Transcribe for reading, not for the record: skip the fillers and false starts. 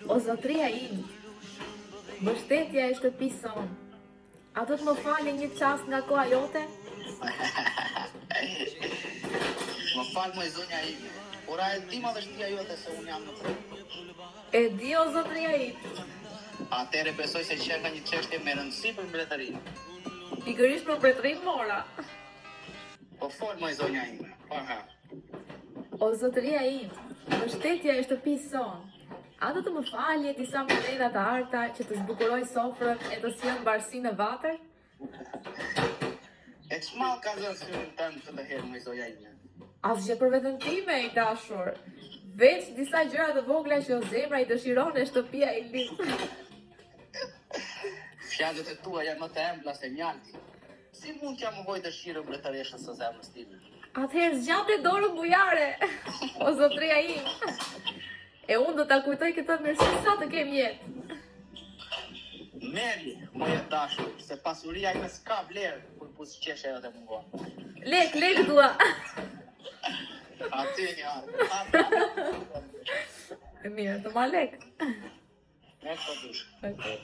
O zotëria im, mbështetja e shtëpisë sonë, a do të më falje një çast nga koha jote? Më fal moj zonja ime, por a e di madhështia jote se unë jam në punë? E di o zotëria im. Atëherë besoj se qenka një çështje me rëndësi për mbretërinë. Pikërisht për mbretërinë mora. Po fol moj zonja ime. Aha. O zotëria im, mbështetja e shtëpisë sonë, a do të më falje disa monedha të arta që të zbukuroj sofrën e të sjell mbarësi në vatër? E ç'mall ka zënë syrin tënd këtë herë moj zonja ime? Asgjë për veten time, i dashur. Veç disa gjëra të vogla që zemra i dëshiron e shtëpia i lyp. Fjalët e tua janë më të ëmbla se mjalti. Si mund t'ia mohoj dëshirën mbretëreshës së zemrës time? Atëherë zgjate dorën bujare, o zotëria im. E unë do ta kujtoj këtë mirësi sa të kem jetë. Merri, moj e dashur, se pasuria ime s'ka vlerë kur buzëqeshja jote mungon. Lek, lek dua. Aty një arë. E mirë, të marr lek. Lek po dush. Okej.